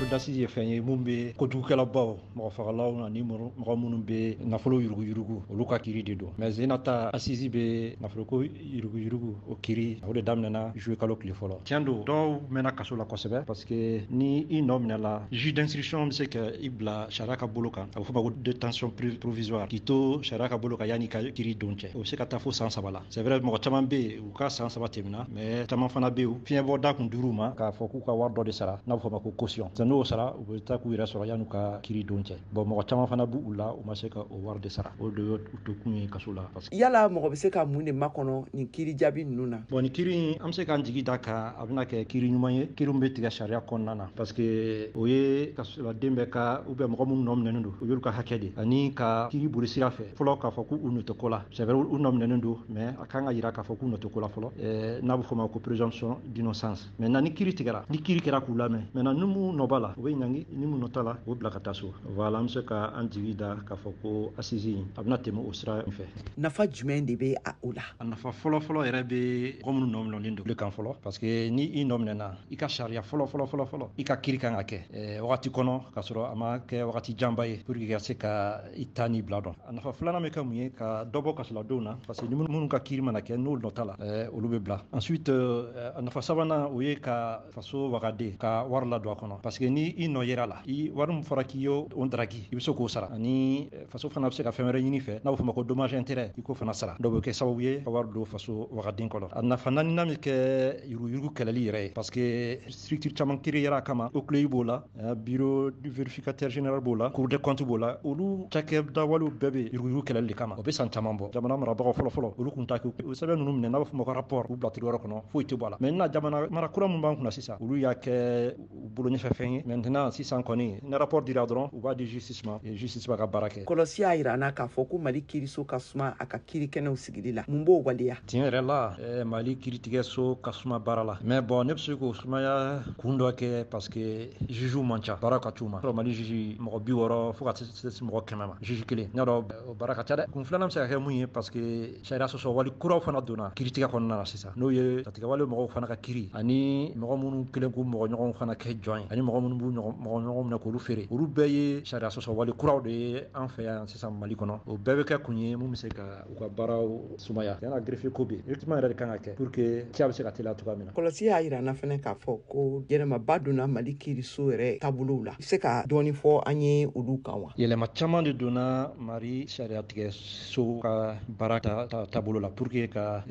D'assises ye fɛn ye mun bɛ kojugukɛlabaw, mɔgɔfagalaw ani mɔgɔ minnu bɛ nafolo yuruguyurugu, olu ka kiiri de don. Mais zenata assise bɛ nafoloko yuruguyurugu o kiiri, o de daminɛna juillet kalo tile fɔlɔ. Tiɲɛ don, dɔw mɛnna kaso la kosɛbɛ, parce que ni i nɔ minɛla, juge d'instruction bɛ se ka i bila sariya ka bolo kan, a bɛ fɔ ma ko détention provisoire, k'i to sariya ka bolo kan yanni ka kiiri don cɛ. O bɛ se ka taa fo san 3 la. C'est vrai, mɔgɔ caman bɛ yen, u ka san 3 tɛmɛna, mais caman fana bɛ yen, fiɲɛ bɔ da kun dir'u ma k'a fɔ k'u ka wari dɔ de sara, n'a bɛ fɔ ma ko caution. N'o sara, u bɛ taa k'u yɛrɛ sɔrɔ yan'u ka kiiri don cɛ. Bon, mɔgɔ caman fana b'u la, u ma se ka o wari de sara, o de ye u to kun ye kaso la. Yala mɔgɔ bɛ se ka mun de makɔnɔ nin kiiri jaabi ninnu na? Bon, nin kiiri in, an bɛ se k'an jigi da kan a bɛna kɛ kiiri ɲuman ye, kiiri min bɛ tigɛ sariya kɔnɔna na, parce que o ye kasoladen bɛɛ ka ou bien mɔgɔ minnu nɔ minɛnen don, o y'olu ka hakɛ de, ani ka kiiri boli sira fɛ fɔlɔ k'a fɔ k'u nɔ tɛ ko la. C'est vrai, u nɔ minɛnen don, mais a kan ka yira k'a fɔ k'u nɔ tɛ ko la fɔlɔ, n'a bɛ fɔ o ma ko présomption d'innocence. Maintenant, ni kiiri tigɛra, ni kiiri kɛra k'u lamɛn, maintenant ni mun nɔ b'a la, o bɛ ɲangi, ni mun nɔ t'a la, o bila ka taa so. Voilà, an bɛ se ka an jigi da k'a fɔ ko assise in a bɛna tɛmɛ o sira in fɛ. Nafa jumɛn de bɛ a o la? A nafa fɔlɔ-fɔlɔ yɛrɛ bɛ mɔgɔ minnu nɔ minɛlen don kan fɔlɔ, parce que ni i nɔ minɛna, i ka sariya fɔlɔ fɔlɔ fɔlɔ fɔlɔ, i ka kiiri kan ka kɛ wagati kɔnɔ, k'a sɔrɔ a ma kɛ wagati janba ye, pour que ka se ka i ta n'i bila dɔn. A nafa filanan bɛ kɛ mun ye? Ka dɔ bɔ kasoladenw na, parce que ni minnu ka kiiri mana kɛ, n'olu nɔ t'a la, olu bɛ bila. Ensuite, a nafa sabanan, o ye ka faso wagaden ka wari ladon a kɔnɔ, parce que ni i nɔ yera la, i wari min fɔra k'i y'o daraki, i bɛ se k'o sara, ani faso fana bɛ se ka fɛn wɛrɛ ɲini fɛ, n'a bɛ fɔ ma ko dommage intérêt, i k'o fana sara. Dɔw bɛ kɛ sababu ye ka wari don faso wagaden kɔnɔ. A nafa naaninan bɛ kɛ yuruguyurugu kɛlɛli yɛrɛ ye, parce que structure caman créera a kama. OCLEI b'o la, bureau du vérificateur général b'o la, cour des comptes b'o la. Olu cakɛda walew bɛɛ bɛ yuruguyurugu kɛlɛli de kama. O bɛ san caman bɔ. Jamana marabagaw fɔlɔ fɔlɔ, olu kun t'a kɛ. O sɛbɛn ninnu minɛ, n'a bɛ fɔ ma ko rapport, k'u bila tiroir kɔnɔ, foyi tɛ bɔ a la. Maintenant, jamana mara kura min b'an kunna sisan, olu y'a kɛ u bolo ɲɛfɛ fɛn ye. Maintenant, sisan kɔni, ni rapport dira dɔrɔn, u b'a di justice ma, justice b'a ka baara kɛ. Kɔlɔsi y'a yira an na k'a fɔ ko Mali kiiriso ka suma a ka kiiri kɛnɛw sigili la. Mun b'o waleya? Tiɲɛ yɛrɛ la, Mali kiiritigɛso ka suma baara la, mais bon, ne bɛ se k'o sumaya kun dɔ kɛ parce que juge man ca, baara ka c'u ma. Mali juge mɔgɔ 60 fo ka se mɔgɔ 100 ma, juge kelen, n y'a dɔn o baara ka ca dɛ. Kun filanan bɛ se ka kɛ mun ye? Parce que sariya sɔsɔ wale kuraw fana donna kiiritigɛ kɔnɔna na sisan, n'o ye jatigɛwale mɔgɔw fana ka kiiri, ani mɔgɔ minnu kelen k'u mɔgɔ ɲɔgɔnw fana kɛ jɔn ye, ani mɔgɔ minnu b'u mɔgɔ ɲɔgɔn minɛ k'olu feere, olu bɛɛ ye sariya sɔsɔ wale kuraw de ye an fɛ yan sisan Mali kɔnɔ. O bɛɛ bɛ kɛ kun ye mun bɛ se ka u ka baaraw sumaya. Tiɲɛna, greffier ko bɛ yen, recrutement yɛrɛ de kan ka kɛ pour que ciya bɛ se ka teliya cogoya min na. Kɔlɔsi y'a yira an na fɛnɛ k'a fɔ ko yɛlɛmaba donna Mali kiiriso yɛrɛ taabolow la. I bɛ se ka dɔɔni fɔ an ye olu kan wa? Yɛlɛma caman de donna Mali sariyatigɛso ka baara taabolo la, pour que ka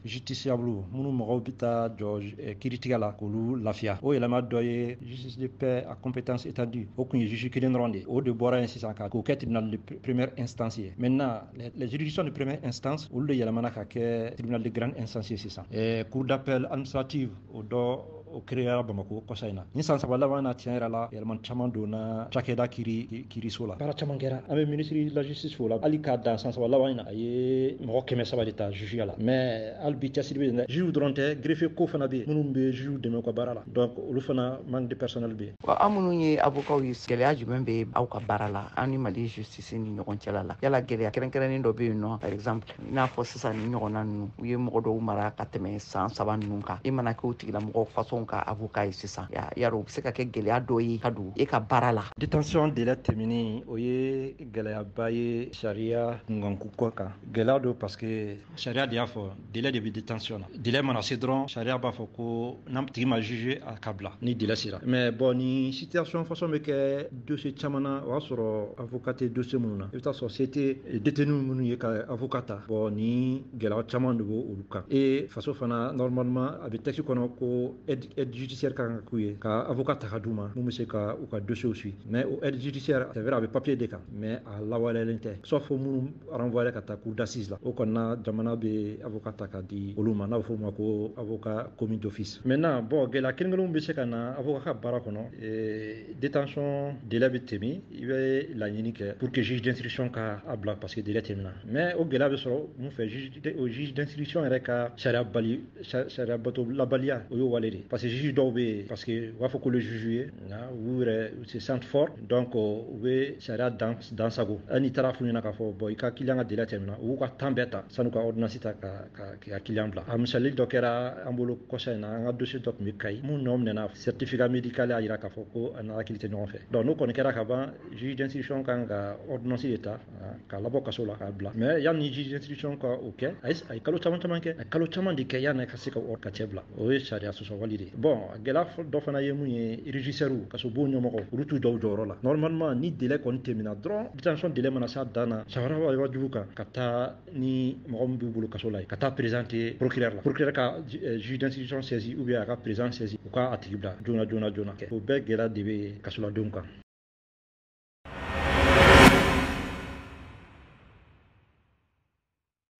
justiciable minnu mɔgɔw bɛ taa jɔ kiiritigɛ la, k'olu lafiya. O yɛlɛma dɔ ye justice de paix à compétence étendue, o kun ye juge kelen dɔrɔn de, o de bɔra yen sisan ka k'o kɛ tribunal de première instance ye. Maintenant, les juridictions de première instance, olu de yɛlɛmana ka kɛ tribunal de grande instance ye sisan. Cour d'appel administrative, o dɔ o créera Bamako kɔsa in na. Ni san 3 laban na, tiɲɛ yɛrɛ la, yɛlɛma caman donna cakɛda kiiriso la, baara caman kɛra. An bɛ ministre de la justice fo la, hali k'a dan san 3 laban in na, a ye mɔgɔ 300 de ta juge la. Mais hali bi cɛsiri bɛ yen dɛ. Juge dɔrɔn tɛ, greffier ko fana bɛ yen minnu bɛ juge dɛmɛ u ka baara la, donc olu fana manque de personnel bɛ yen. Wa aw minnu ye avocat ye, gɛlɛya jumɛn bɛ aw ka baara la an ni Mali justice ni ɲɔgɔn cɛla la? Yala gɛlɛya kɛrɛnkɛrɛnnen dɔ bɛ yen nɔ? Par exemple, i n'a fɔ sisan ni ɲɔgɔnna ninnu, u ye mɔgɔ dɔw mara ka tɛmɛ san 3 ninnu kan, i mana kɛ o tigilamɔgɔ façon ka avocat ye sisan, yarɔ o bɛ se ka kɛ gɛlɛya dɔ ye ka don e ka baara la? Détention délai tɛmɛnen, o ye gɛlɛyaba ye sariya kunkanko kɔ kan. Gɛlɛya don parce que sariya de y'a fɔ délai de bɛ détention na. Délai mana se dɔrɔn, sariya b'a fɔ ko n'an tigi ma juge, a ka bila ni délai sera. Mais bon, ni situation façon bɛ kɛ dossier caman na, o y'a sɔrɔ avocat tɛ dossier minnu na, i bɛ taa sɔrɔ se tɛ détenu minnu ye ka avocat ta. Bon, ni gɛlɛya caman de b'o olu kan. Et faso fana, normalement, a bɛ texte kɔnɔ ko aide judiciaire kan ka k'u ye, ka avocat ta ka d'u ma mun bɛ se ka u ka dossier suit. Mais o aide judiciaire, c'est vrai, a bɛ papier de kan, mais a lawaleyalen tɛ, sauf minnu renvoyé ka taa cour d'assises la. O kɔni na, jamana bɛ avocat ta ka di olu ma, n'a bɛ fɔ o ma ko avocat commis d'office. Maintenant, bon, gɛlɛya kelen kelenw bɛ se ka na avocat ka baara kɔnɔ. Détention délai bɛ tɛmɛ, i bɛ laɲini kɛ pour que juge d'instruction ka a bila, parce que délai tɛmɛna. Mais o gɛlɛya bɛ sɔrɔ mun fɛ? O juge d'instruction yɛrɛ ka sariya bali, sariya bato labaliya, o y'o wale de, parce Parce que juge dɔw bɛ yen, parce que u b'a fɔ ko le juge ye u yɛrɛ u se sentent fort, donc u bɛ sariya dan sago. Hali n'i taara f'u ɲɛna k'a fɔ bon, i ka client ka délai tɛmɛna, u b'u ka temps bɛɛ ta san'u ka ordonnance ta ka client bila. A misali dɔ kɛra an bolo kɔsa in na, an ka dossier dɔ tun bɛ Kayi, mun nɔ minɛna, certificat médical y'a jira k'a fɔ ko a n'a hakili tɛ ɲɔgɔn fɛ. Donc n'o kɔni kɛra ka ban, juge d'instruction kan ka ordonnance de ta k'a labɔ kaso la k'a bila. Mais yanni juge d'instruction ka o kɛ, a ye kalo caman caman kɛ, a ye kalo caman de kɛ yanni ka se ka cɛ bila. O ye sariya sɔsɔwali de ye. Bon, gɛlɛya dɔ fana ye mun ye, régisseur, kasobon ɲɛmɔgɔ, olu t'u jɔ u jɔyɔrɔ la. Normalement, ni délai kɔni tɛmɛna dɔrɔn, détention délai mana s'a dan na, sariya wajibu kan ka taa ni mɔgɔ min b'u bolo kaso la, ka taa présenter procureur la, procureur ka juge d'instruction saisi ou bien a ka président saisi, u ka a tigi bila joona joona joona. O bɛɛ gɛlɛya de bɛ kasoladenw kan.